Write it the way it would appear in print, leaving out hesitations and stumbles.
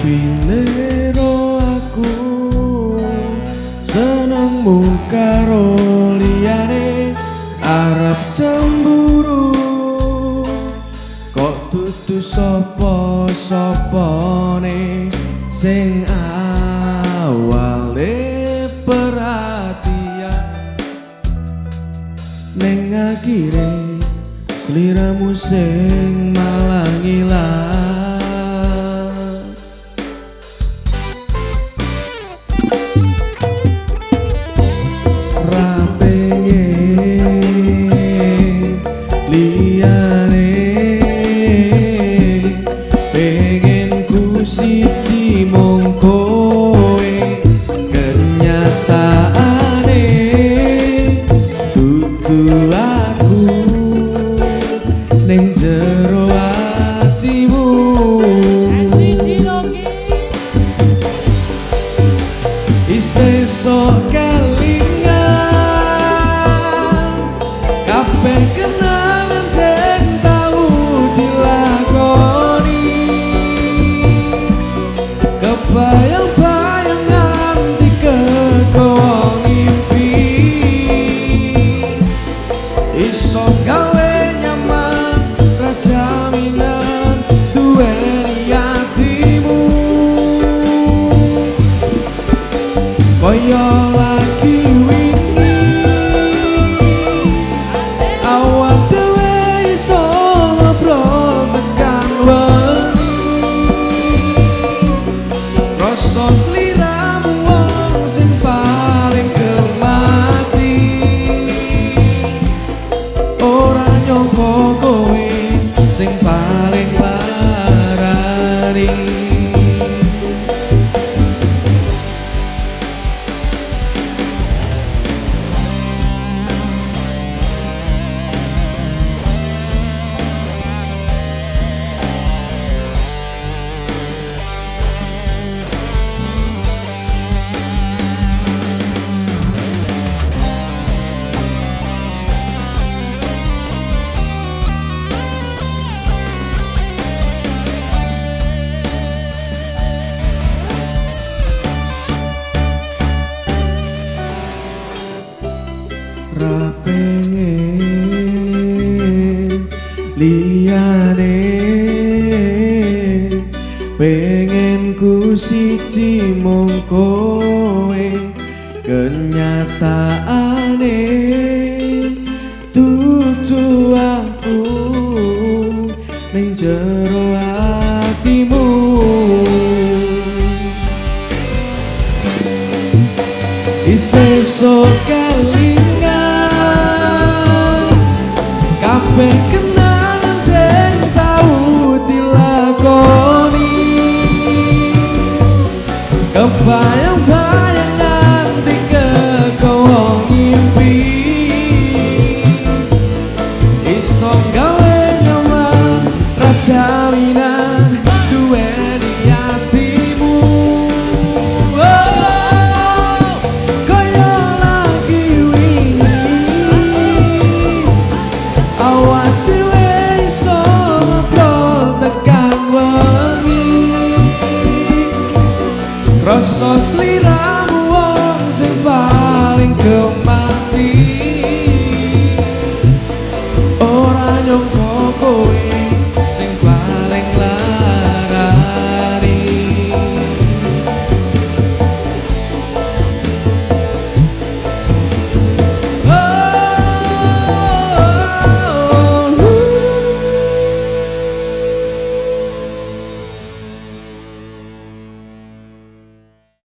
Sepine ro aku senengmu karo liyane, arep cemburu kok dudu sapa-sapane sing awale perhatian, ning akhire sliramu sing malah ngilang. Ra pengen liyane, pengen ku siji mung kowe, kenyataane dudu aku ning jero atimu. Isih sok kelingan kabeh kenangan sing tau dilakoni, kebayang-bayang nganti kegawa ngimpi, iso gawe nyaman ra jaminan duweni atimu. Kaya lagi wingi awak dhewe iso ngobrol tekan wengi, rasa sliramu wong sing paling gemati, ora nyangka kowe sing paling larani. Ra pengen liyane, pengen ku siji mung kowe, kenyataane dudu aku ning jero atimu. Isih sok kelingan kabeh kenangan sing tau dilakoni, kebayang-bayang nganti kegawa ngimpi, iso gawe nyaman ra jaminan duweni atimu. Oh, kaya lagi wingi awak dhewe iso ngobrol tekan wengi, krasa sliramu wong sing paling gemati, ora nyangka kowe